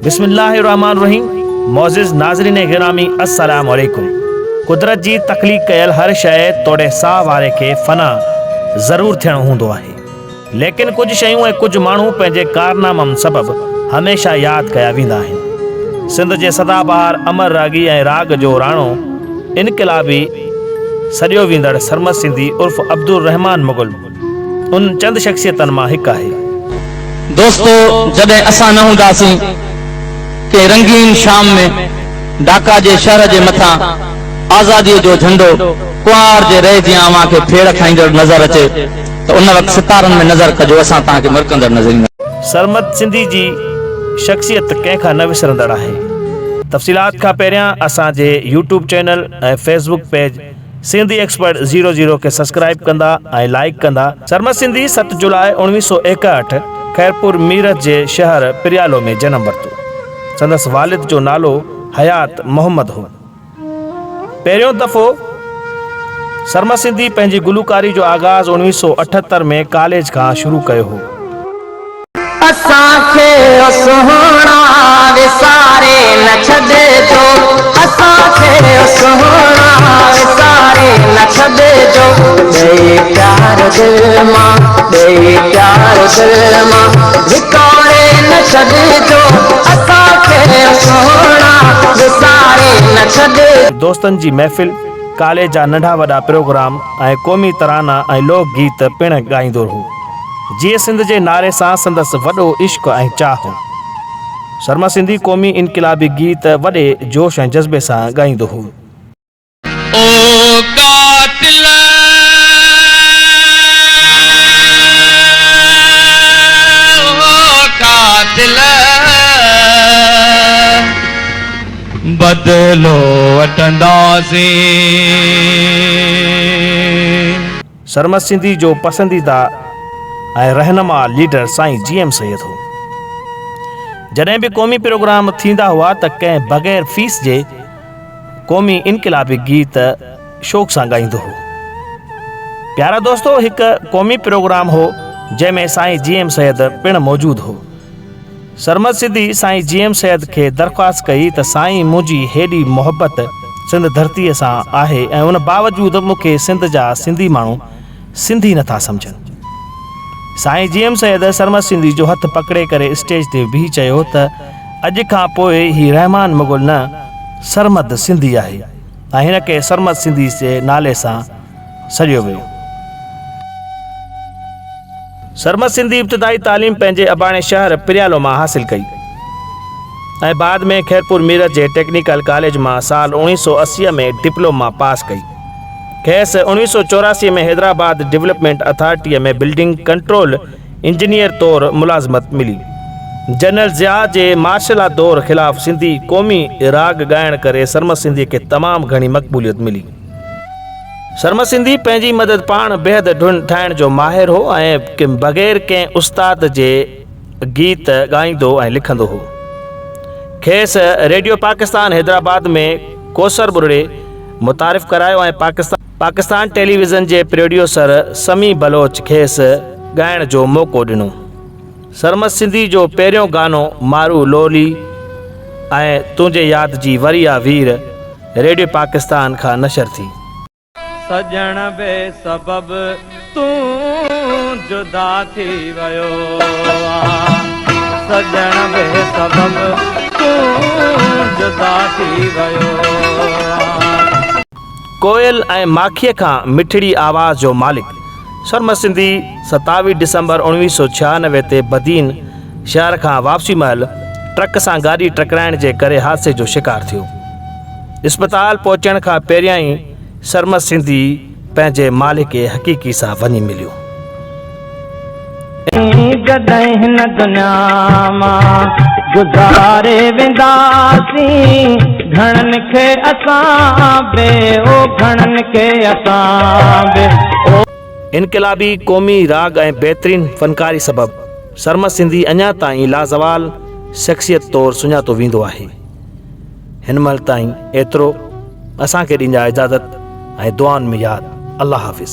بسم الله الرحمٰن الرحيم معزز ناظرين گرامي السلام عليڪم قدرت جي تخليق ڪيل هر شيء توڙي ساهه واري کي فنا ضرور ٿيڻو هوندو آهي ليڪن ڪجهه شيون ۽ ڪجهه ماڻهو پنهنجي ڪارنامن سبب هميشه ياد ڪيا ويندا آهن سنڌ جي سدا بهار امر راڳي ۽ راڳ جو راڻو انقلابي سڏيو ويندڙ سرمد سنڌي عرف عبدالرحمان مغل ان چند شخصيتن مان هڪ آهي. دوستو جڏهن اسان نه هونداسين ڪنهن رنگين شام ۾ ڍاڪا جي شهر جي مٿان آزاديء جو جهنڊو ڪنوار جي رئي جيان اوهان کي ڦيڙ کائيندڙ نظر اچي ته ان وقت ستارن ۾ نظر ڪجو اسان توهان کي مرڪندڙ نظر اينداسين. سرمد سنڌي جي شخصيت ڪنهن کان نه وسرندڙ آهي. تفصيلات کان پهريان اسان جي YouTube channel ۽ Facebook page Sindhi expert zero zero کي سسڪرائيب ڪندا ۽ لائيڪ ڪندا. سرمد سنڌي ست جولاء 1961 خيرپور ميرس جي شهر پريالو ۾ جنم ورتو. سندس والد جو نالو حيات محمد هو. پهريون دفعو سرمد سنڌي پنهنجي گلوڪاري جو آغاز 1978 ۾ ڪاليج کان شروع ڪيو هو. اسان کي او سهڻا وساري نه ڇڏجو اسان کي او سهڻا وساري نه ڇڏجو ڏئي پيار دل مان ڏئي پيار دل مان ڌڪاري نه ڇڏجو اسان کي او سهڻا وساري نه ڇڏجو. دوستن جي محفل، ڪاليج جا ننڍا وڏا پروگرام ۽ قومي ترانا ۽ لوڪ گيت پڻ ڳائيندو هو. جيئي سنڌ جي نعري سان سندس وڏو عشق ۽ چاهه هو. سرمد سنڌي قومي انقلابي گيت وڏي جوش ۽ جذبي سان ڳائيندو هو. او قاتل! او قاتل! بدلو وٺنداسين. سرمد سنڌي جو پسنديده ۽ رهنما ليڊر سائين جي ايم سيد هو. جڏهن به قومي پروگرام ٿيندا هئا ته ڪنهن بغير فيس جي قومي انقلابي گيت شوق سان ڳائيندو هو. پيارا دوستو هڪ قومي پروگرام هو جنهن ۾ سائين جي ايم سيد پڻ موجود هو. سرمد سنڌي سائين جي ايم سيد کي درخواست ڪئي ته سائين منهنجي هيڏي محبت سنڌ ڌرتيء سان آهي ۽ ان باوجود مون کي سنڌ جا سنڌي ماڻهو سنڌي نٿا سمجهن. سائين جي ايم سيد سرمد سنڌي جو هٿ پڪڙي ڪري اسٽيج تي بيهي چيو ته اڄ کان پوء هي رحمان مغل نه سرمد سنڌي آهي ۽ هن کي سرمد سنڌي جي نالي سان سڏيو ويو. سرمد سنڌي ابتدائي تعليم پنهنجي اباڻي شهر پريالو مان حاصل ڪئي ۽ بعد ۾ خيرپور ميرس جي ٽيڪنيڪل ڪاليج مان سال 1980 ۾ ڊپلوما پاس ڪئي. کيس 1984 ۾ حيدرآباد ڊولپمينٽ اٿارٽيء ۾ بلڊنگ ڪنٽرول انجنيئر طور ملازمت ملي. جنرل ضياء جي مارشلا دور خلاف سنڌي قومي راڳ ڳائڻ ڪري سرمد سنڌيء کي تمام گهڻي مقبوليت ملي. سرمد سنڌي پنهنجي مدد پاڻ بيحد ڌن ٺاهڻ جو ماهر هو ۽ بغير ڪنهن استاد جي گيت ڳائيندو ۽ لکندو هو. کيس ريڊيو پاڪستان حيدرآباد ۾ ڪوثر ٻرڙي متعارف ڪرايو ۽ پاڪستان ٽيليويزن جي پروڊيوسر سميع بلوچ کيس ڳائڻ جو موقعو ڏنو. سرمد سنڌي جو پهريون گانو مارو لولي ۽ تنهنجي ياد جي وري آ وير ريڊيو پاڪستان کان نشر ٿي. سڄڻ بي سبب تون جدا ٿي ويو آن سڄڻ بي سبب تون جدا ٿي ويو آن. ڪوئل ۽ ماکيء کان مٺڙي آواز جو مالڪ سرمد سنڌي 27 ڊسمبر 1996 تي بدين شهر کان واپسي مهل ٽرڪ سان گاڏي ٽڪرائڻ جي ڪري حادثي جو شڪار ٿيو. اسپتال پهچڻ کان پهريان ئي سرمد سنڌي پنهنجي مالڪ حقيقي سان وڃي مليو. جڏهن هن دنيا مان گذاري وينداسين گهڻن کي اسان به او گهڻن کي اسان به او. انقلابي قومي راڳ ۽ بهترين فنڪاري سبب سرمد سنڌي اڃا تائين لازوال شخصيت طور سڃاتو ويندو آهي. هن مهل تائين ايترو، اسان کي ڏيندا اجازت ۽ دعائن ۾ ياد. الله حافظ.